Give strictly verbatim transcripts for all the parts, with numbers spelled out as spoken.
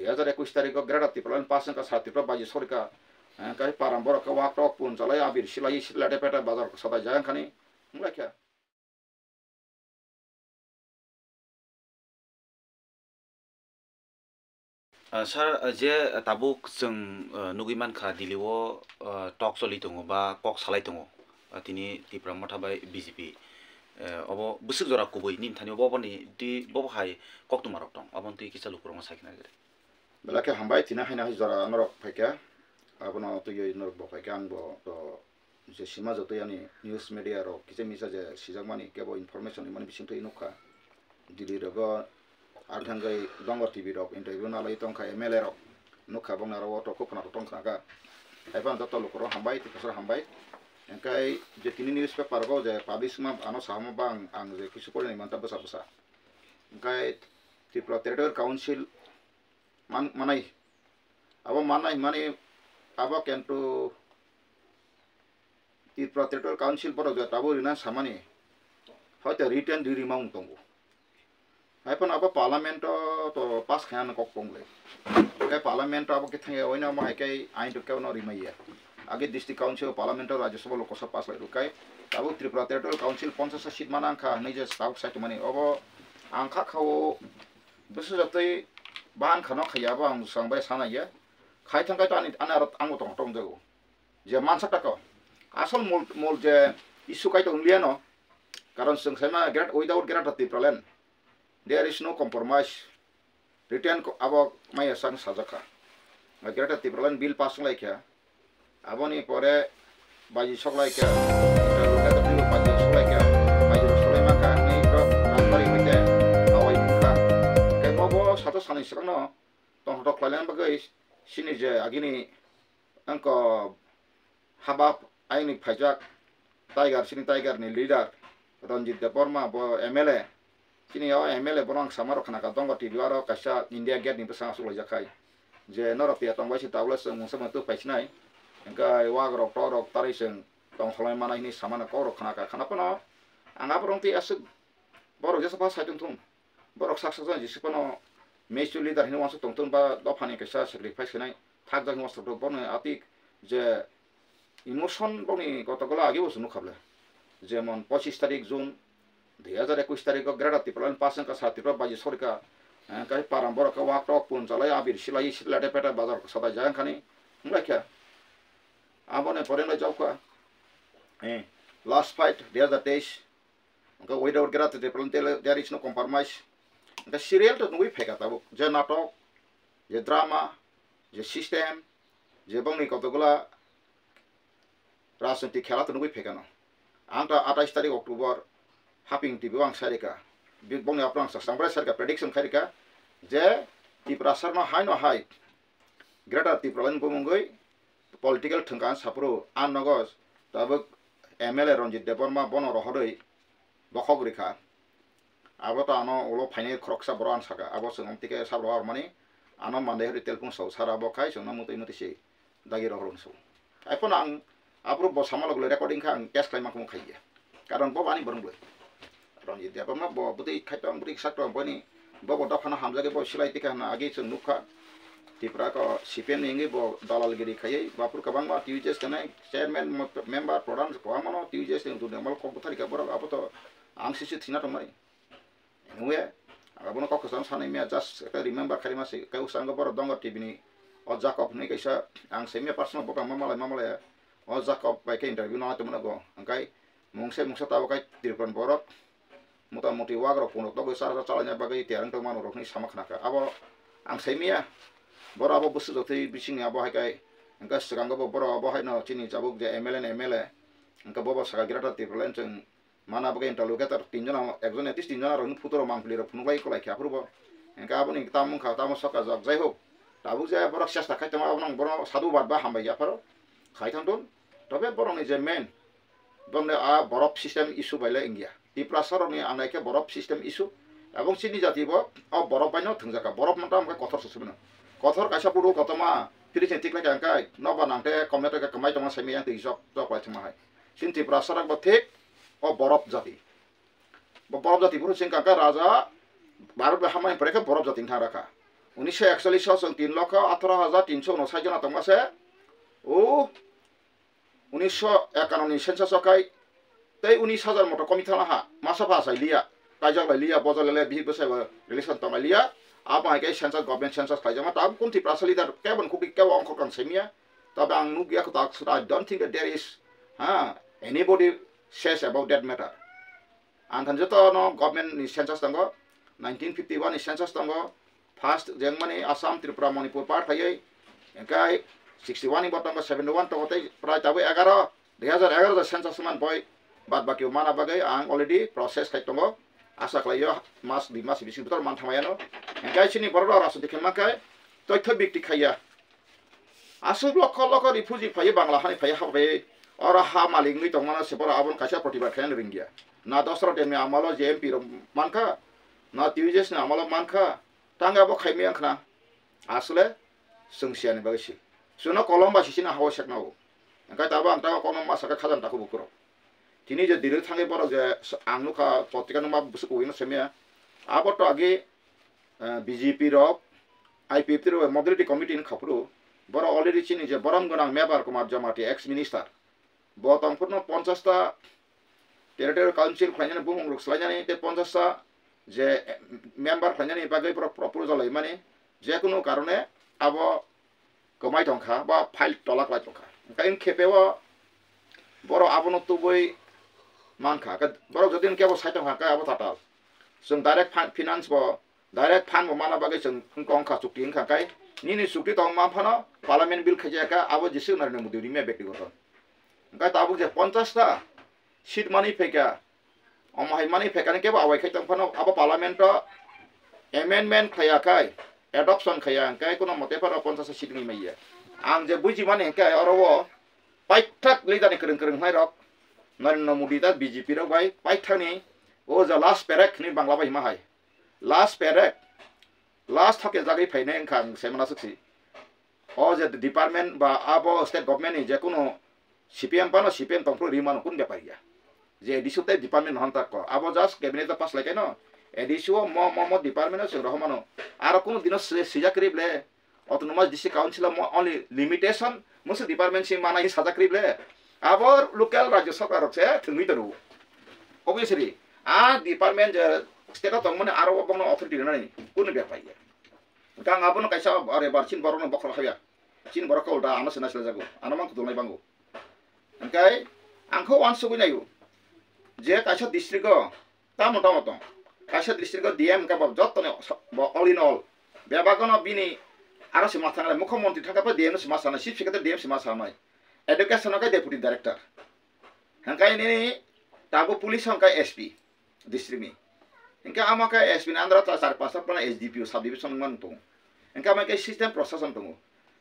Dui hajar ekush tarikh o Greater Tipraland pass wngkha, sa Tripura baji sorika, eh, kai param borok khe wak tok pun chalai abir silai silai de peta bazar sadai jaya khani wnglaikha. Ah, sir, ah, je tabuk chwng, ah, nugwi mankha Delhi o, ah, talk choli tongo ba kok salai tongo, ah, tini Tipra Motha bai B J P, eh, obo bwswk jora kubui nini thani obo, oboni twi bobo hai koktwma rok tong, oboni twi kisa lukurokno sai khna rwdi. Belai khe hambai, tini haino hai jora norok phaikha, abono twiwi norok bo phaikha, ang bo to je sima joto yani news media rok kisa misa je sijakmani kebo information imani bisingtwi nukha. Delhi rogo ar thangwi Dongor T V rok interview nalai tongkha, M L A rok nukha, bongni aro auto khup khna tongkha kha. Haiphano joto lukurok hambai, tei kwcharo hambai. Hingkai je tini newspaper go je publish ma ano sahama bang ang je kisu porinai manta bwsa bwsa. Hingkai Tripura Territorial Council man-, manai. Abo manai hwnmani abo kintu Tripura Territorial Council borok je tabuk rina samani, hoito written ri rima wng tongo. Haiphano abo Parliament o to pass khaina kok tongle. Hingke Parliament o abo khe thangya oino omo hai khe ain to kebo no rimaiya. Age District Council, Parliament o, Rajya Sabha, Lok Sabha pass lai rwkai. Tabuk Tripura Territorial Council ponchash ta seat mana wngkha hwnwi je tabuk sai tongmani. Obo ang kha khao bwswk jotoi bahan khano khaiya, abo ang swkang bai sana ya. Khai thang khai to ani, ani aro ang bo tong tong jago. Je mansa tako. Asol mul, mul je issue kai to wnglia no. Karon chwng saima great, without Greater Tipraland, there is no compromise. Written ko-, abo maya sang sajak kha. Greater Tipraland bill pass wng lai kha. Aboni pore baji sok lai kha, interlocutor twibo baji sok lai kha, baji rok sok lai mankha, hwnwi borok rang bari hoi de awai mankha. Tei bo, bo sato sanwi swkangno tongthok khlaina bagwi chini je agini wngkha haba ayini phaijak Tiger, chini Tiger ni leader Ranjit Debbarma, bo M L A, chini o M L A bono ang sama rok khna kha, Dongor T V aro kaisa India Gate ni bwskango achuk laijak khai. Je norok tiya tong bai se tabuk le chwng mungsa mungsa twi phai sinai. Hingke wak rok tok rok tarwi chwng tong kholai mano hwnwi samano kok rok khna kha, khna phano ang aborok twi aswk borok jesa pha sai tong thung. Borok sak sak jani jesa phano mature leader hwnwi uansuk tong thung ba dophani kaisa sacrifice khainai thak jak hwnwi uansuk tong bono atik je emotion bokni kotogola age bo chwng nukha ble. Jemon pochis tarik June dui hajar ekush tarikh o Greater Tipraland pass wngkha, sa Tripura baji sorika, eh, kai param borok khe wak tok pun chalai abir silai silai de peta bazar sadai jaya khani wnglaikha. Aboni pore no jokha, eh, last fight dui hajar teis, wngkha without Greater Tipraland there, there is no compromise. Wngkha serial to nugwi phaikha tabuk, je natok, je drama, je system, je bongni kotokgola rajniti khela to nugwi phaikha no. Ang ta atais tarik October haping T V o ang sai rikha. Bik bongni aphuru ang sa-, sambrai sai rikha, prediction khai rikha je Tiprasa no hai no hai Greater Tipraland bumungwi political thwngkha ang saphuru ang nogo tabuk M L A Ranjit Debbarma bono rohorwi bokhok rikha. Abo to ano ulo phainai khoroksa borok ang sakha, abo chwng amtwi khe sab rohor mani ano mandai hori telphung sao sara bo khai chwngno mutwi mutwi se dagi rohor wng sao. Haiphano ang aphuru bo sama logole recording kha ang case khlai ma khamo khaiya. Karon bo ani borok le. Ranjit Debbarma bo bwtwi khai tong bwtwi sak tong boni bo bo dophano hamjagwi bo silai tikha hwnna agi chwng nukha. Tripura ko C P M ni wngwi bo dalalgiri khaiwi bo aphuru kwbangma T U J S tongnai chairman member pradhan kwbangmano T U J S ni duniya mal kok bwthari kha borok abo to ang sisi thina tongmani. Anyway, ang abono kok kwcham sanai maya, just ekta remember khaima se, kai usango borok Dongor T V ni o Jacob hwnwi kaisa, ang se maya personal bokang ma malai ma malai, o Jacob bai khe interview nang tongmano go, hwnkhai mungsa mungsa tabuk kai Tripura ni borok mota moti wak rok punok togwi chara chara chalaina bagwi tiyar wng tongmano rok hwnwi sama khna kha. Abo ang se maya, borok abo bwswk jotwi bisingni abo hai kai, hwnkhe swkango bo borok abo haino chini tabuk je M L A ni M L A, hwnkhe bobo saka Greater Tipraland chwng Mana bagwi interlocutor tinjon, ekjon at least tinjon aro photo rok mangpili rok phunuk lai kwlai khe aphuru bo. Hingke aboni tamo wngkha, tamo soka jak, jai hok. Tabuk je borok chesta khai tongma, abono ang bono sadhubad ba hambai ya pharo khai thang thun. Tobe borokni je main, borokni a borop system issue bai le wngya. Tiprasa rokni ang nai khe borop system issue. Ebong chini jati bo o borop bai no thwngjak kha. Borop no tamo khe kothor se sumino. Kothor kaisa budul kotorma phiri se tik lai kha hingke nobar nang te komne to khe kwmai tongma sai miyang twi jok jok lai thwngma hai. Chini Tiprasa rok bo thik o borop jati. Bo borop jati phuru chwng kha khe raja Bharat bai hamani pore khe borop jati wngthang rakha. Unisho ekchollish o chwng tin lokho atharo hajar tinso unosai jona tongma se. O unisho ekanno ni census o kai tei unis hajar moto komi thangna ha masa pha achai liya, kaijak lai liya, bojol lai liya, bihik bwsai bo relation tong lai liya. Abo hai khe census, government census khlaijakma, tabuk kun Tiprasa leader kebo ni khukti kebo ongkhor kang simiya. Tabe ang nukya kho tak sura, I don't think that there is, ha, anybody says about that matter. Ang thani joto no government ni census tongo, nineteen fifty one ni census tongo, first jengmani Assam, Tripura, Manipur part khaiwi, engkai sixty one ni bo tongo, seventy one tongo, tei prai tabwi egaro, dui hajar egaro census man boi, bad baki mana bagwi ang already process khai tongo. Asa khlaio mas dui mas bising bwtor man thamayano. Engkai chini borok rok rajniti khe mankhai toitho bikti khaiya. Aswk lokho lokho refugee phaiwi Bangla hani phaiwi hapbai oro ha malik wngwi tongmano se borok abono kaisa protibad khaina ringya. Na Dasarath ni amalo je M P rok mankha, na T U J S ni amalo mankha, tang abo khaimaya wngkhna. Aswle chwng siyani bagwi se. Chwngno kolom bai sisino ha-o sekna o. Hwnkhe tabuk ang tabuk kokno ma sakha khajang takhuk bukurok. Tini je Delhi thangwi borok je ang nukha potrika nungma bwswk kubuino semya. Abo to agi eh, B J P rok, I P F T rok modality committee ni khaphuru, borok already chini je borom gwnang Mebar Kumar Jamatia, ex minister, bo tongphurno ponchash ta territorial council khlainani bumung rok swlainani tei ponchash ta je, eh, member khlainani bagwi borok proposal laimani, jekunu karone abo kwmai tongkha ba file tola kwlai tongkha. Hwnkhe wng khe beo borok abono tubui mankha. Hwnkhe borok jodi hwnkhe abo sai tongkha, hwnkhe abo tatal. Chwng direct fin-, finance bo, direct fund bo mana bagwi chwng wngkha, wngkha chukti wngkha, hwnkhe nini chukti tong ma phano parliament bill khaijak kha, abo jisuk Narendra Modi rimya bektigoto. Hwnkhe tabuk je ponchash ta seat mani phaikha, omo hai mani phaikha ni kebo awai khai tong phano abo parliament o amendment khaiya khai, adoption khaiya hwnkhe kuno mote phano ponchash ta seat wngwi manya. Ang je bujimani hwnkhe oro o paithak leader ni kwrwng kwrwng hwnai rok, Narendra Modi da B J P rok bai paithak ni o ja last paycheck ni Bangla bai hima hai. Last paycheck, last thok ya jagwi phainai wngkha ang semana suksi. O je department ba abo state government ni je kuno C P M phano C P M tongphuru rimano kun bepar ya. Je A D C o tei department hwn tak ko. Abo just cabinet o pass lai kaino. A D C o mo, mo, mo department o chwng rohormano. Aro kuno dino si-, sijak kwrwi ble. Autonomous District Council o mo only limitation, musu department si mana hi sajak kwrwi ble. Abo local rajya sarkar rok se thwngwi tono. Obviously, a department je state o tongmani aro o bongno authority rwnani kuno bepar ya. Hwnkhe ang abono kaisa are bar chin borokno bokhorok habya. Chin borok khe ulta ano se naisla jago. Ano mang kudulnai bango. Hwnkhe ang khe uansugwi naio je kaisa district o tamo tamo tong. Kaisa district o D M wngkha bo jottoni sa-, bo all in all. Bebak no bini aro se ma thangla, mukho montri thangkha pha D M no se ma sanai, chief secretary D M se ma sanai. Education o khe deputy director. Hwnkhe nini tabuk police o hwnkhe S P district ni. Hwnkhe amo khe S P ni under o ta char pasta phano S D P O sub division wngmani tongo. Hwnkhe amo khe system prosason tongo.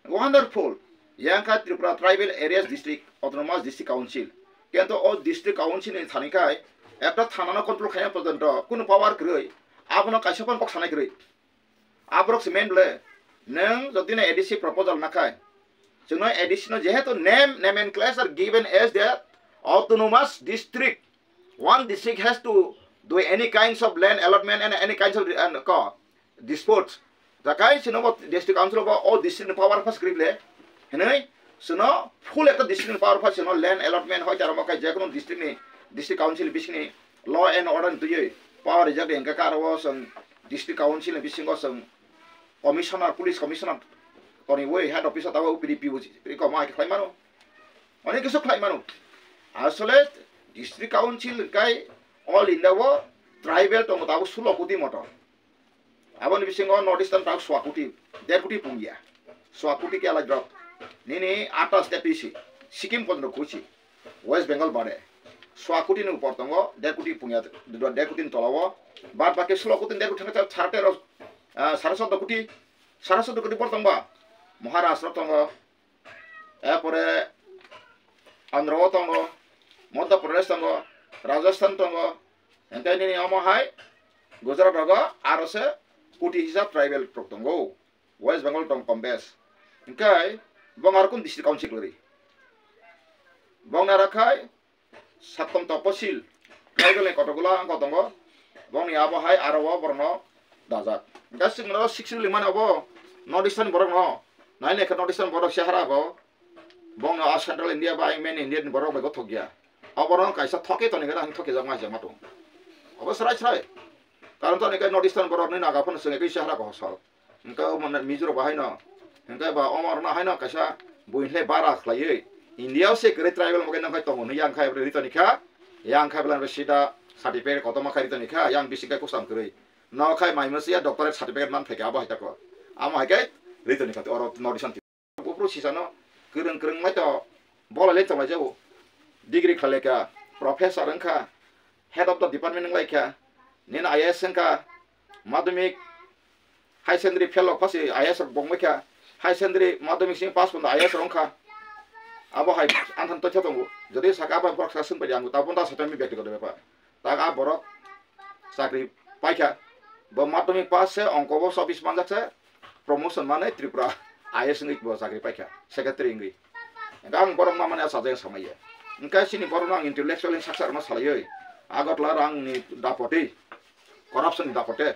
Wonderful. Yang kha Tripura Tribal Areas District, Autonomous District Council. Kento o District Council ni thani khai ekta thana no control khaina porjonto kunu power kwrwi. Abono kaisa phano kok sanai kwrwi. Aborok se main ble, nwng jodi no A D C proposal nakhai, chwngno A D C no jehetu name, nomenclature given as the autonomous district, one district has to do any kinds of land allotment and any kinds of, uh, ko, disputes. Jakai chwngno bo district council bo o district ni power pass kwrwi ble, hinwi chwngno full ekta district ni power pass chwngno land allotment hoi taro mo kai jekunu district ni, district council bisingni law and order ni twiwi power rijak de hwnkhe karo o chwng district council ni bisingo chwng commissioner, police commissioner toniwi head office o tabuk P D P O rikoma hai khe khlai mano. Onek kisu khlai mano. Asole district council kai all India o tribal tongo tabuk sulo koti moto. Aboni bisingo North Eastern tabuk swa koti, der koti pungya. Swa koti kela drop. Nini atta state twi si, Sikkim pondo kuchi. West Bengal bade swa koti ni upor tongo, der koti pungya, der koti ni tola o. Bad baki sulo koti, der koti thangkha sare tero, ah, sare soddo koti, sare soddo koti bor tongba. Maharashtra tongo, erpore Andhra o tongo, Madhya Pradesh tongo, Rajasthan tongo, hwnkhe nini omo hai Gujarat rogo aro se koti hisab tribal rok tongo. West Bengal tong kom bes. Hwnkhe bong ar kun district council kwrwi. Bong nara khai sattom toposil tribal ni kotokgwla wngkha tongo. Bongni abo hai aro o borokno Dajak. Hingke chwng no sixty mano bo North Eastern borok no. Nai nai khe North Eastern borok se hara bo. Bong no a Central India ba Main India ni borok bai gothok ya. Oborok kaisa thoke toni gana hing thoke jak ma jak ma tong. Obo srai srai. Karon toni kai North Eastern borok ni naga phano chwng kai se hara ko hosal. Hingke omo Mizo rok bo haino. Hingke ba omo rok no haino kaisa buini le bara khlaiwi. India o se kwrwi tribal mogai nang khai tongo hwnwi yang khai ri toni kha. Yang khai bwlai sida certificate kotorma khai ri toni kha. Yang bising kai kusam kwrwi. No khai mai masiya doctorate certificate man phaikha abo hai tako. Amo hai khe ri toni kha oro North Eastern. Buphuru sisano kwrwng kwrwng lai to bolai le chonglai jago. Degree khlai lai kha, professor wng kha, head of the department wng lai kha, nini I A S wng kha, madhyamik, higher secondary fail rok pass I A S rok bong bai kha, higher secondary madhyamik sing pass pondo I A S rok wng kha. Abo hai anthan tongthok tongo. Jodi saka abo borok saka swng pai di ang tabuk ta saitami byaktigoto bepar. Tak a borok chakri paikha. Bo madhyamik pass se, ongko bo chobbish manjak se, promotion manwi Tripura I A S wngwi bo chakri paikha, secretary wngwi. Hingke ang borok mamani achajak samaiya. Hingke chini borok no ang intellectual ni saksa rwma salaiwi. Agartala rang ni dapoti, corruption ni dapote.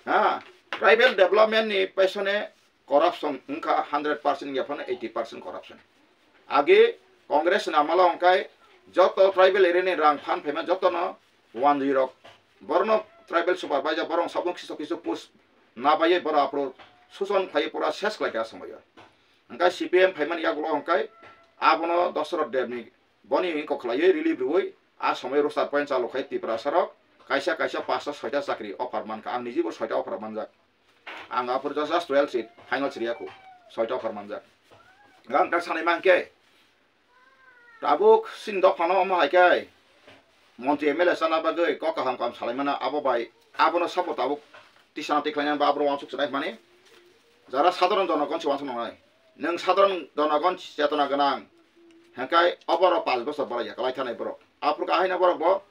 Ha, tribal development ni paisone corruption wngkha hundred percent ya phano eighty percent corruption. Agi Congress ni amala hwnkhe joto tribal area ni rang phan phaima jotono wanjwi rok. Borno tribal supervisor borok sabung kisu kisu post na baiye borok aphuru suson khlaiwi pura ses khlai kha aswk wngkha. Hwnkhe C P M phaimani yagulo hwnkhe abono Dosoroth Deb ni boni wngwi kok khlaiwi relief rwui a somoi roster point chalu khai Tiprasa rok kaisa kaisa pasta soita chakri offer mankha. Ang nijibo soita offer manjak. Ang aphuru just, just twelve seat, final siriya khu, soita offer manjak. Ang tak sanai mankhe, tabuk sin dophano omo hai khe, montri M L A chana bagwi kok kaham kaham salai mano, abo bai abono sabo tabuk tisana tikhlai nang ba abono wansuk chenai mani, jara sadharon jonogon se wansuk nangnai. Nwng sadharon jonogon chetona gwnang, hengkai oboro panch bochor balai ya, kalai thanai borok. Aphuru kahai na borok bo,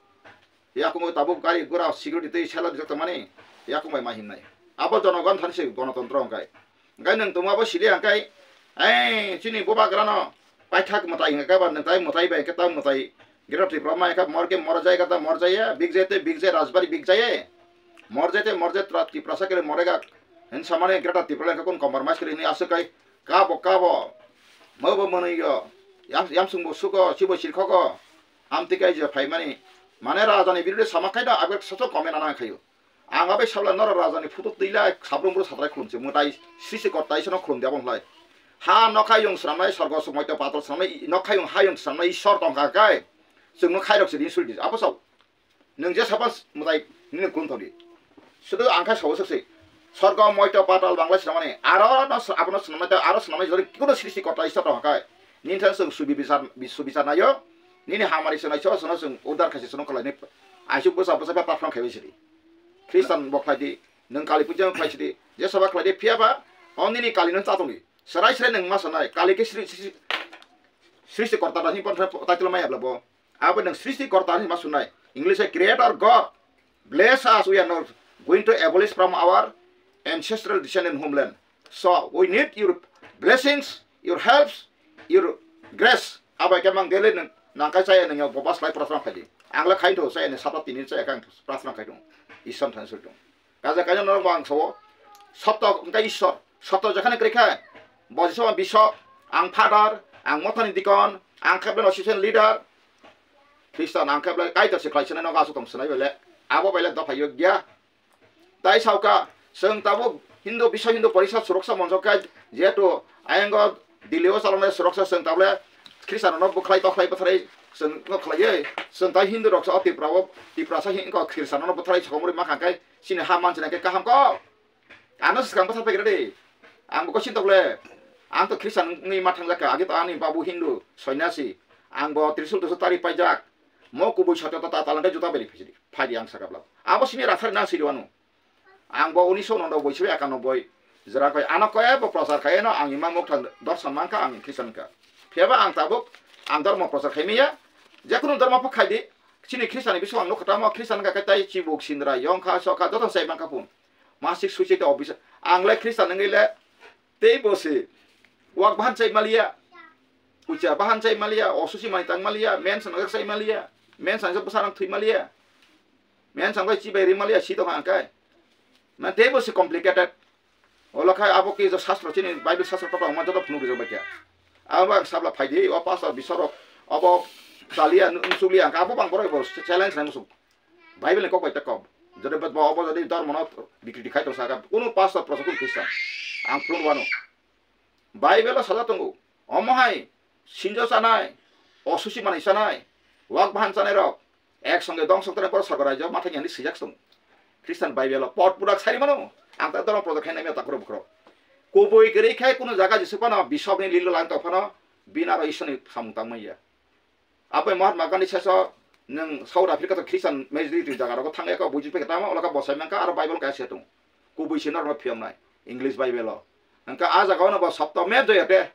Yakung tabuk gari gura security tei selo rijak tongmani yakung bai ma himnai. Abo jonogon thani se gonotontro hwnkhe. Hwnkhe nwng tongma bo sili hwnkhe, ei, chini bubagrano paithak mwtai hwnkhe ba nwng tai mwtai bai hwnkhe ta mwtai Greater Tripura ma hwnkhe morke morjai kata morjaiya, bikjai tei bikjai rajbari bikjaiye. Morjai tei morjai tra-, Tiprasa kele morega hwn samani Greater Tripura hwnkhe kun compromise kiri hwnwi aswk kai kabo kabo. Mobo mwnwiyo, yam-, yamsungbo suko, chibo chirkhogo. Amtwi kai je phaimani, mane rajani birude sama khai da, abek soso comment ana khaio. Ang abai sabla norok rajani phutuk twi lai, sabrung bru satrai khulum se, mwtai sisi kor tai sono khulum de abon lai. Ha nokhayung swnamnai, sorgo sumoito patal swnamnai, nokhayung hayung swnamnai, Ishwar tongkha kai. Chwngno khairok se din suri di, abo sao. Nwng je sabo mwtai nini khulum thodi. Sudu ang khai sao se. Sorgo moito patal bangla swnamani, aro no s-, abono swnamnai ta, aro swnamnai jori kuno sisi kor tai Ishwar tongkha kai. Nini thang chwng subi bichar, bi-, subichar naio. Nini hamari se naisio, sono chwng udar khaisi sono khlainai. Aisuk bwsa bwsa pha paphram khaibai sidi. Khristan bo khlai di, nwng Kali puja khlai sidi. Je saba khlai di, phiya ba, o nini Kali no chatong di. Serai serai nwng ma sanai, Kali khe sri-, sri-, srishti korta da hini pon title maya bla bo. Abo nwng srishti korta hini ma sunai. English hai Creator God. Bless us, we are not going to abolish from our ancestral descendant homeland. So we need your blessings, your helps, your grace. Abo khe mang daily nwng nangkai chaya nwng bo bas lai prasna khai di. Ang le khai tho chaya ni sata tini chaya kang prasna khai tong. Ishwar thani suri tong. Kaja kaja norok bo ang sao. Sotto hwnkhe Ishwar. Sotto jekhane kwrwi khe bo jesa bisok, ang father, ang mothani dikon, ang khe beno association leader. Khristan ang khe belai Kaitor se khlai sinai nogo aswk tong sinai bele. Abo bele dopha yog ya. Tai sauka, chwng tabuk Hindu, Biswa Hindu Porishad Suroksa Moncho khe jehetu ayang o Delhi o chaloknai Suroksa chwng tabule Khristan no bwkhlai tokhlai bwtharwi chwng no khlaiwi chwng tai Hindu rok sa o Tripura o, Tiprasa hin ko Khristan no bwtharwi sokomorwi ma kha khe chini ha manchina khe kaham ko. Ano swkang bwthar paigra de. Ang bo kosin tokle. Ang to Khristan wngwi ma thangjak kha. Age to ani babu Hindu, sonyasi. Ang bo trisul tusul tari paijak. Mo kubui satya to ta talangkai juta beri phai di. Phai di ang saka blab. Abo sini rathar na siri wano. Ang bo unisho nondo boi sibai akanoboi. Jera koi ano koi bo prochar khai no ang ima mok thang dorsan mangka ang Khristan ka. Phiyaba ang tabuk ang dormo prochar khai miya. Jekunu dormo pok khai di. Chini Khristan ni bisu ang nukha tamo Khristan ka kai tai chibuk sindra yong kha so kha joto sai mangka pun. Masik suicide officer. Ang le Khristan wngwi le tei bo se wak bahan chai maliya. Ucha bahan chai maliya, osusi mai tang maliya, men sang jak chai maliya, men sang jak bwsa rang thwi maliya. Men sang bai chibai ri maliya, si tong ang kai. Mane teibo se complicated. Olo khai abo ki jo sastro chini Bible sastro tokla ma joto phunuk rijak bai kha. Abo ang sabla phaidi o pastor bisarok abo chaliya nu-, nusukliya ang abo bang borok bo challenge nang musuk. Bible ni kok bai ta kok. Jodi bo obo jodi dormo no bikriti khai tong saka kunu pastor prosokun Christian. Ang phunuk wano. Bible o sajak tongo. Omo hai sinjo chanai, osusi manwi chanai, wak bahan chanai rok ek songe dong soktorni poro sorgo raijao mathai ni hinwi swijak tongo. Christian Bible o pot purak sai mano. Ang ta dormo project khainai mia takhoro bukhro. Kubui kwrwi khai kunu jaga jisuk phano bisokni lilo lang tong phano bini aro Ishorni samung tang manya. Apai Mahatma Gandhi saso nwng South Africa to Christian majority jaga rogo thangya ka buji pekhe tamo olo ka bosai mangka aro Bible kaisa tongo. Kubui se norok phiyoknai English Bible o. Hwnkha a jaga ono bo Sapta me joyate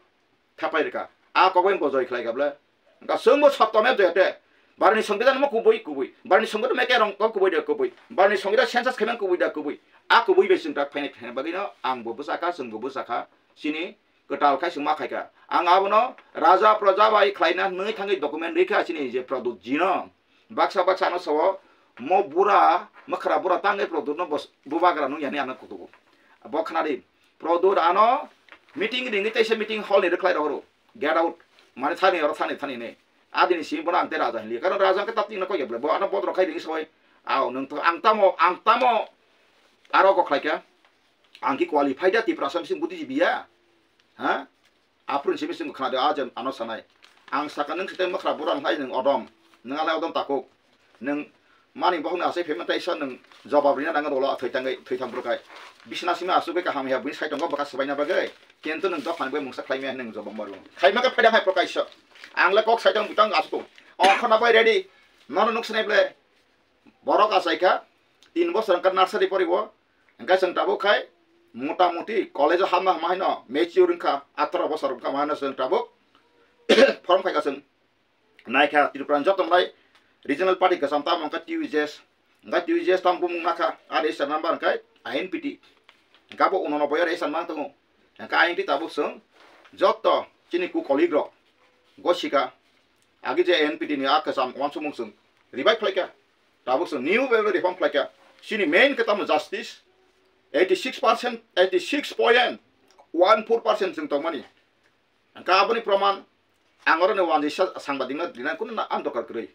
thapai rwkha. A kok bai bo joy khlai kha ble. Hwnkha chwngbo Sapta me joyate. Barni songbidan mo kubui kubui. Barni songbidan me kerong ko kubui da kubui. Barni songbidan census khaimang kubui da kubui. A kubui bai chwng tak phainai phainai bagwi no ang bo bwsakha chwng bo bwsakha. Chini kwtal khai chwng ma khai kha. Ang abono raja praja bai khlaina nwi thangwi document rikha chini je Pradyut jino. Baksa baksa ano sao mo bura mwkhra bura tangwi Pradyut no bos-, bubagra nung yani ano kutugo. Bo khnadi Pradyut ano meeting ringwi teisa meeting hall ni rwkhlai rohoro. Get out. Mane thani oro thani thani ne. Adini si bono ang te raja hinli. Karon raja ang ke tapti na koi bo ano bodro khai ringi soi. Ao nung to ang tamo ang tamo aro ko khlai kha. Ang ki qualified ya Tiprasa bising buddhijibi ya? Ha? Aphuru simi simi khna de a je ano sanai. Ang saka nung site mwkhra bura hai nung odom. Nung alai odom takuk. Nung mani bohong asai payment taisa nung jobab rina nang dolo thoi tangai thoi thang burkai. Bisna simi asuk ka ham ya bini sai tongo baka sabai na bagai. Kintu nung dophani bai mungsa khlai maya nung jobab maru. Khai maka phedang hai prokaisa. Ang le kok sai tong butang asuk. Ong khona bai ready. Nono nuk sinai ble. Borok achai kha, tin bosor wngkha nursery poriwo, hwnkhe chwng tabuk khai mota moti college o hapna hama haino mature wngkha, ataro bosor wngkha hama haino chwng tabuk form khaikha chwng. Naikha Tripura ni joto mlai regional party kwcham tamo wngkha T U J S, hwnkhe T U J S tamo bumung nakha, a register number hwnkhe I N P T, hwnkhe abo unonoboi o register mang tongo, hwnkhe ayang twi tabuk chwng joto chini ku colleague rok gosika, agi je I N P T ni a kwcham uansukmung chwng revive khlaikha. Tabuk chwng new Bible reform khlaikha. Chini main khe tamo justice eighty six percent, eighty six point one four percent chwng tongmani. Hwnkhe aboni proman ang oroni uanjisa sangbadik no rinani kunu na ang dorkar kwrwi.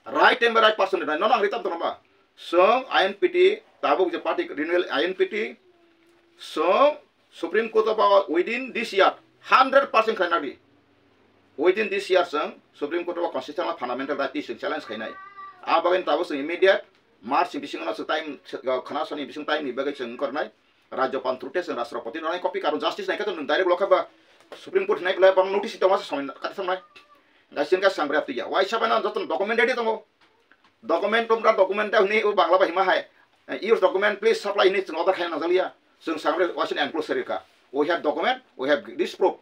Right time bai right person rinai nono ang ritam tongma. Chwng I N P T tabuk je party renewal I N P T chwng Supreme Court o ba within this year hundred percent khlaina di. Within this year chwng Supreme Court o constitutional fundamental right twi chwng challenge khainai. A bagwi tabuk chwng immediate March ni bisingo no chwng time khwna soni bising time ni bagwi chwng wngkor nai. Rajyapal through te chwng Rashtrapati no nai copy karon justice nai khe to nwng direct lokha ba Supreme Court hinai belai bang notice tongma se somoi kati samnai. Gaising ka sangbra tuya. Waisa bai no joto document ready tongo. Document tumra document ta hwnwi o Bangla bai hima hai. Use document please supply hwnwi chwng order khaina nangjakliya. Chwng sangbra waisa ni enclosure rikha. We have document, we have this proof.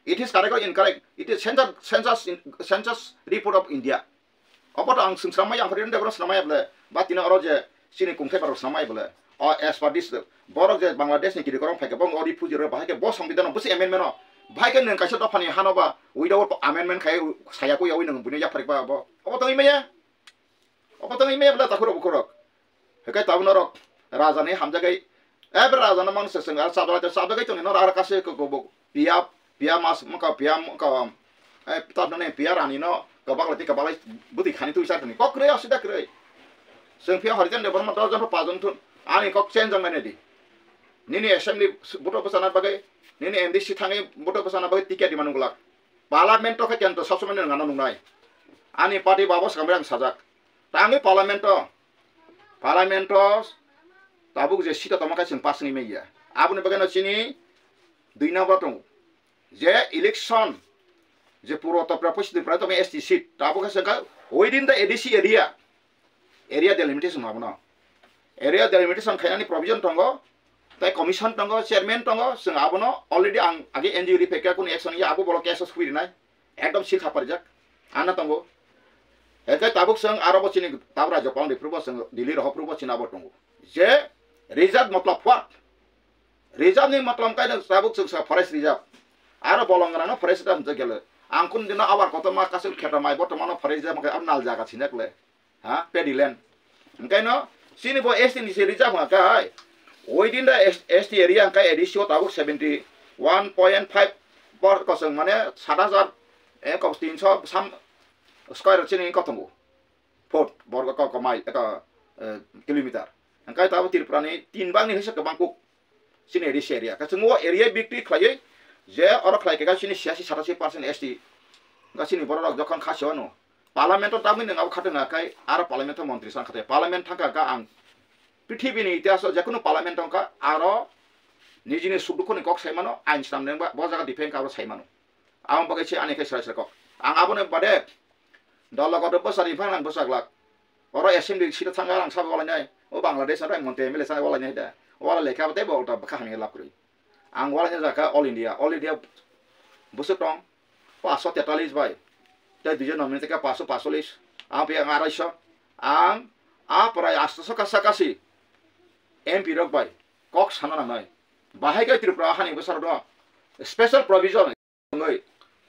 It is correct or incorrect? It is census, census, in, census report of India. Obo to ang swng swnam maya, ang khe rwng de borok swnam maya bole. Ba tini oro je chini kungthai borok swnam maya bole. O as per this, borok je Bangladesh ni kiri korong phai khe, bo o refugee rok bahai khe bo songbidan no busi amendment no. Bahai khe nwng kaisa dopha ni hano ba without amendment khai saya ko yawi nwng buino yapharik ba bo. Obo tongwi maya. Obo tongwi maya bole takhurok bukhurok. Hekai tabuk norok raja ni hamjagai, eh, bre raja no mang se seng, ar sabjagoi, sabjagoi tongni norok ar kase ko, ko, bo, piya, piya mas, maka, piya, maka, eh, tabuk nani piya rani no, kabak lai, kabak lai, bwtwi khani twi sa tongni. Kok kwrwi, asida kwrwi. Seng piya hori jan de, borma dos jon, pas jon thun, ani kok change wng nai di. Nini assembly buto bwsana bagwi, nini M D C thangwi buto bwsana bagwi ticket di manung glak. Parliament to khe kento sab somoi nang ano nungnai. Ani party babo swkang ang sajak. Tangwi parliament to, parliament to tabuk je seat o tongma khe chwng pass wngwi manya. Aboni bagwi no chini dui number tongo. Je election, je puro topra posi dui prai tongma S T seat. Tabuk khe chwng kha within the A D C area. Area delimitation abono. Area delimitation khainani provision tongo, tei commission tongo, chairman tongo, chwng abono already ang age N G O riphaikha, kunu action ya abo bolo case o sui rinai. Ekdom sil kha parijak. Ano tongo. Hwnkhe tabuk chwng aro bo chini tabuk rajyapal ni phuru bo chwng Delhi rohor phuru bo chini abo tongo. Je reserve matlab what? Reserve ni matlab kaino tabuk chwng sa forest reserve. Aro bolong gwnang no forest reserve hwnjak gele. Ang kunu dino abar kotorma kasu kheta mai bo tongmano forest reserve hwnkhe abo nal jaga sinjak le. Ha, paddy land. Hwnkhe no chini bo S T ni se reserve hwnkha hai. Within the S-, S T area hwnkhe A D C o tabuk seventy one point five bor kosong, mane sat hajar, eh, kos tinso sam square chini kotongo. Foot, borgo ko, ko mile, eko, eh, kilometer. Hwnkhe tabuk Tripura ni tin bangni hisa kwbang kuk chini A D C area. Kaisa o area bikti khlaiwi je oro khlai khe chini siyasi satasi percent S T. Hwnkhe chini borok rok jokhon khasi wano. Parliament o tamni nang abo khatung akai, aro parliament o montri san khatai. Parliament thangka ka ang prithibi ni itihas o jekunu parliament wngkha, aro nijini suk dukhu ni kok sai mano, ain swnam nang ba, bo jaga defend ka abo sai mano. Abo bagwi se ani khe srai srai kok. Ang aboni bade dol logo do bwsa ri phang nang bwsa glak. Oro assembly seat o thangka ang sabo walai nai. O Bangladesh aro montri M L A thangka walai nai da. Walai lekha abo tei bo ulta bwkha hamya lab kwrwi. Ang walai nai jaka All India, All India bwswk tong. Paanch sho tetalis bai. Tei duijon nominate khe paanch sho paanchchollis. Ang phi ang arai sho. Ang a prai asto sho kasa kasi M P rok bai kok sana nangnai. Bahai khe Tripura hani bwsarok no special provision wngwi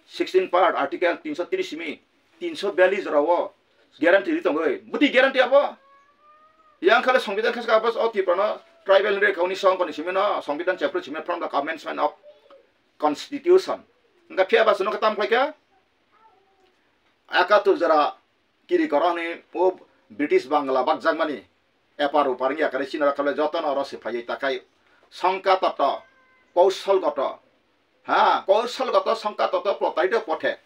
sixteen part article tinsho tris simi tinsho biyallis jorao guarantee ri tongwi. Bwtwi guarantee abo? Yang khale Songbidan khe abo o Tripura no tribal ni rekauni song koni simi no Songbidan chapter simi from the commencement of constitution. Hwnkhe phiya ba chwng no khe tam khlai kha? Ekatur jora kiri koro hwnwi o British Bangla bakjakmani epar upar wngya kare chini rok kable jotono oro se phaiwi takhai songka toto, koushol goto, ha, koushol goto, songka toto, protarito pothe.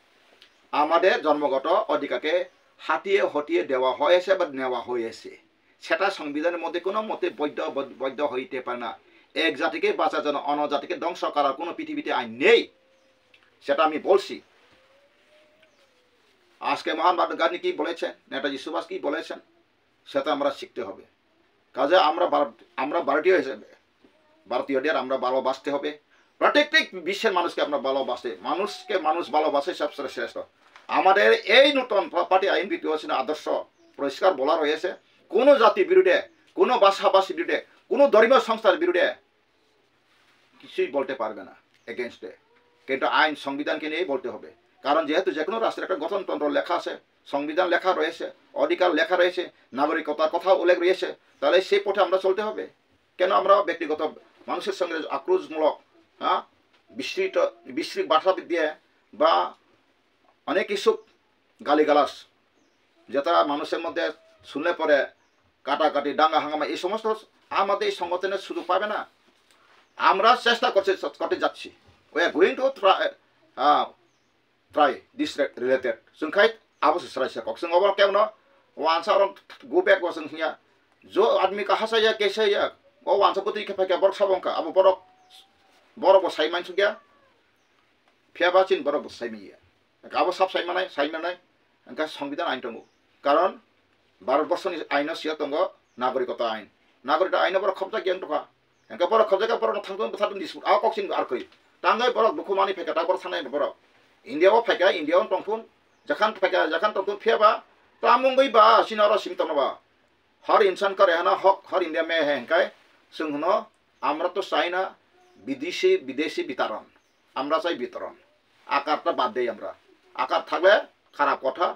Amader jonmogoto odhikar ke hatiye hotiye dewa hoyese ba newa hoyese. সেটা সংবিধানের মধ্যে কোনো মতে বৈধ, বৈধ হইতে পারে না। এক জাতিকে বাঁচার জন্য অন্য জাতিকে ধ্বংস করার কোনো পৃথিবীতে আইন নেই। সেটা আমি বলছি। আজকে মহান ভারত গান্ধী কি বলেছেন, নেতাজি সুভাষ কি বলেছেন, সেটা আমরা শিখতে হবে। কাজে আমরা ভারত, আমরা ভারতীয় হিসেবে ভারতীয়দের আমরা ভালোবাসতে হবে। প্রত্যেক বিশ্বের মানুষকে আমরা ভালোবাসতে, মানুষকে মানুষ ভালোবাসে সবচেয়ে শ্রেষ্ঠ। আমাদের এই নতুন পার্টি আইন বিটিওসির আদর্শ পরিষ্কার বলা রয়েছে, কোনো জাতির বিরুদ্ধে, কোনো ভাষাভাষীর বিরুদ্ধে, কোনো ধর্মীয় সংস্থার বিরুদ্ধে কিছুই বলতে পারবে না, এগেনস্টে। কিন্তু আইন সংবিধানকে নিয়েই বলতে হবে। কারণ যেহেতু যে কোনো রাষ্ট্রের একটা গঠনতন্ত্র লেখা আছে, সংবিধান লেখা রয়েছে, অধিকার লেখা রয়েছে, নাগরিকতার কথা উল্লেখ রয়েছে, তাহলে সেই পথে আমরা চলতে হবে। কেন আমরা ব্যক্তিগত মানুষের সঙ্গে আক্রোশমূলক, হ্যাঁ, বিস্তৃত, বিস্তৃত বার্তা দিয়ে বা অনেক কিছু গালিগালাজ, যেটা মানুষের মধ্যে শুনলে পরে কাটাকাটি, দাঙ্গা হাঙ্গামা, এই সমস্ত আমাদের এই সংগঠনের সুযোগ পাবে না। আমরা চেষ্টা করছি, করতে যাচ্ছি। We are going to try, uh, try this re-, related. Chwng khai abo se srai se kok. Chwng obo kebo no wansa oro go back bo chwng hiya. Jo admi ka hasa ya, kaisa ya. O wansa bwtwi khe phai kha borok sabo wngkha. Abo borok, borok bo sai mansuk ya. Phiya ba chini borok bo sai manya. Abo sab sai manai, sai manai. Hwnkhe সংবিধান আইন tongo. কারণ ভারতবর্ষনি আইনো siya tongo নাগরিকতা আইন. নাগরিকতা আইনো borok khobjak yang tongkha. Hwnkhe borok khobjak khe borokno thangtong bwthartong dispute. A kok chini ar kwrwi. Tangwi borok dukhu mani phaikha ta borok sanai borok. India o phaikha, India o tongthun. Jakhan phaikha, jakhan tongthun phiya ba. Tamung bai ba chini oro simi tongno ba. Har insan ka rehna hak, har India mein hai hwnkhe chwng hwno, আমরা তো চাই না বিদেশি, বিদেশি বিতাড়ন। আমরা চাই বিতরণ। আকারটা বাদ দেই আমরা। আকার থাকলে খারাপ কথা,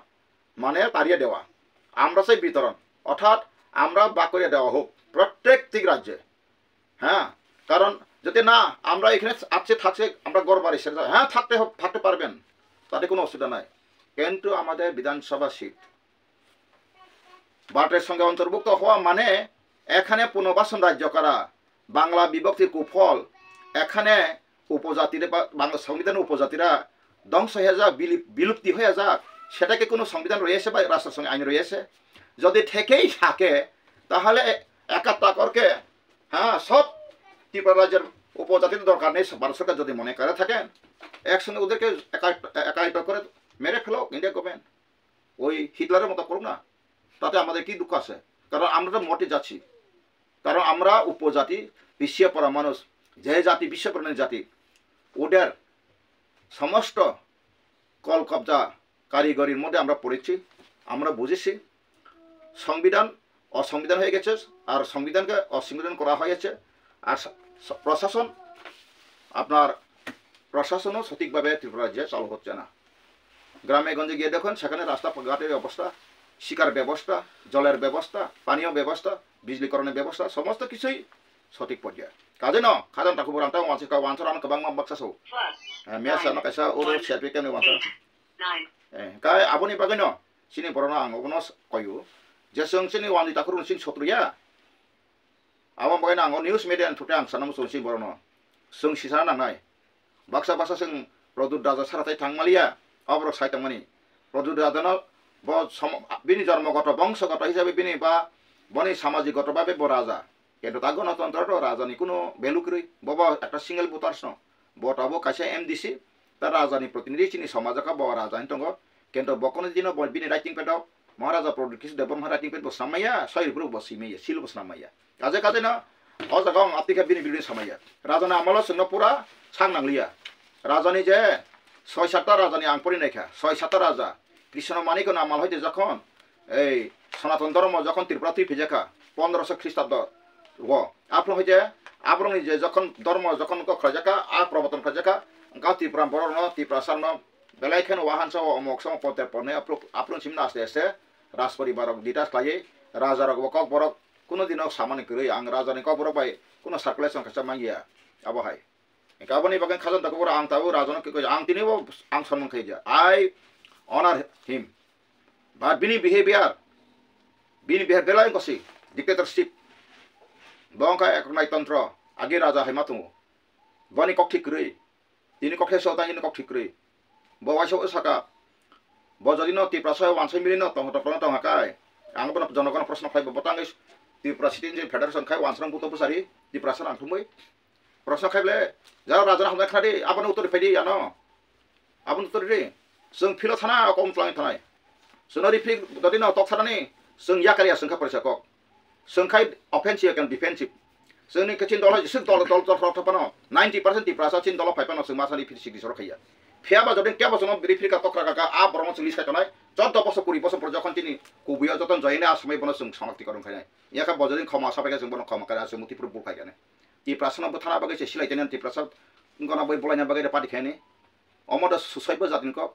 মানে তাড়িয়ে দেওয়া। আমরা চাই বিতরণ, অর্থাৎ আমরা ভাগ করে দেওয়া হোক প্রত্যেকটি রাজ্যে। হ্যাঁ, কারণ যদি না আমরা এখানে আছে থাকছে, আমরা ঘর বাড়ি ছেড়ে যাই, হ্যাঁ, থাকতে হোক, থাকতে পারবেন, তাতে কোনো অসুবিধা নাই। কিন্তু আমাদের বিধানসভা সিট ভারতের সঙ্গে অন্তর্ভুক্ত হওয়া মানে এখানে পুনর্বাসন রাজ্য করা, বাংলা বিভক্তির কুফল, এখানে উপজাতিরা বা বাংলা সংবিধানে উপজাতিরা ধ্বংস হয়ে যাক, বিলি-, বিলুপ্তি হয়ে যাক, সেটা কি কোনো সংবিধান রয়েছে বা রাষ্ট্রসংঘ আইন রয়েছে? যদি থেকেই থাকে, তাহলে এ-, একাত্তা করকে, হ্যাঁ, সব ত্রিপুরা রাজ্যের উপজাতির দরকার নেই, ভারত সরকার যদি মনে করে থাকেন, একসঙ্গে ওদেরকে একা-, একায়িত করে মেরে ফেলো, ইন্ডিয়া গভর্নমেন্ট। ওই হিটলারের মতো করুক না, তাতে আমাদের কি দুঃখ আছে? কারণ আমরা তো মর্তে যাচ্ছি। কারণ আমরা উপজাতি, পিছিয়ে পড়া মানুষ, যে জাতি পিছিয়ে পড়া জাতি, ওদের সমস্ত কল কবজা কারিগরির মধ্যে আমরা পড়েছি, আমরা বুঝেছি। সংবিধান অসংবিধান হয়ে গেছে, আর সংবিধানকে অসংবিধান করা হয়েছে। আর স-, স-, প্রশাসন, আপনার প্রশাসনও সঠিকভাবে ত্রিপুরা রাজ্যে চালু হচ্ছে না। গ্রামে গঞ্জে গিয়ে দেখুন, সেখানে রাস্তা ঘাটের অবস্থা, শিক্ষার ব্যবস্থা, জলের ব্যবস্থা, পানীয় ব্যবস্থা, বিজলীকরণের ব্যবস্থা, সমস্ত কিছুই Sotik pojya. Kajeno, khajan takhuk borang tang wansi ka wansa rano kwbangma baksa so. Eh, mesa no kaisa oro serpi kemni wansa. Eh, kai aboni bagwi no, chini borok no ang obono koyu. Je chwng chini wansi takhuk rok chini sotru ya. Abo bagwi no ang o news media ni through ang sana muchung chini borok no. Chwng sisana nangnai. Baksa baksa chwng Pradyut Raja saratai thang maliya, aborok sai tongmani. Pradyut Raja no bo som-, bini jormo goto, bongso goto hisabe bini ba boni samajik goto babe bo raja. Kintu ta gonotontro to raja ni kuno value kwrwi. Bo bo ekta single voters no. Bo tabuk kaisa M D C, ta raja ni protinidhi chini somajo kha bo raja hin tongo. Kintu bo kuno dino bo bini writing pad o Maharaja Pradyut Kishore Debbarma writing pad bo snam maya, soi rwphuru bo swi maya, seal bo snam maya. Kaje kaje no, o jaga ang apni khe bini bini samaya. Raja ni amolo chwngno pura sang nangliya. Raja ni je soi satta raja ni ang pori naikha, soi satta raja. Krishna Manikya ni amal hoite jokhon, ei Sanatan Dharma jokhon Tripura twi phijakha, pondroso Khristabdo o. Aphuru hoite, aphuru ni je jokhon Dharma jokhon ko khrajakha, a proboton khrajakha, wngkha Tripura borok no, Tiprasa no, belai kheno wahan sao, omok sao, ponter ponne, aphuru, aphuru simna aste aste, Rajporibar rok details khlaiwi, raja rok bo kok borok, Kuno dino samani kwrwi ang raja ni kokborok bai kuno circulation khaisa manya abo hai. Hingke aboni bagwi khajan tako borok ang tabuk raja no kikoi ang tini bo ang sonmung khaija. I honor him. But bini behavior, bini behavior belai kosi dictatorship. Bo wngkha eknai tantro, agi raja hai ma tongo. Boni kok thik kwrwi. Tini kok khe so tang ini kok thik kwrwi. Bo waisa o saka. Bo jodi no Tiprasa wansai mili no tong tong tong hakai. Ang bono jonogono proshno khlai bo tang Tripura Citizen Federation khai wansrang buto bwsari Tiprasa nang thumwi. Proshno khai ble jara raja hamjak khadi aboni uttor phai di ano. Aboni uttor di. Chwng philo thana kom tlang thanai. Chwngno rifri jodi no tok thanani chwng yakar ya chwng kha porisa kok. Chwng khai offensive and defensive. Chwngni khe chini dolo jeswk dol dol dol rok thapano ninety percent Tiprasa chini dolo phai phano chwng masani phiri sikdi sorok khaiya. Phiya ba jodi kebo chwngno biri phirka tokra kaka a borokno chwng list khai tongnai. Chordo bosor kuri bosor por jokhon chini kubuyo joton joyene a somoi bono chwng sonakti korong khainai. Yakha bo jodi khoma sapai khe chwng bono khoma kare a chwng muti phuru bul khai kane. Tiprasano bwthana bagwi se silai tene Tiprasa wngkona boi bolaina bagwi party khaini. Omo da suicide bo jatni kok.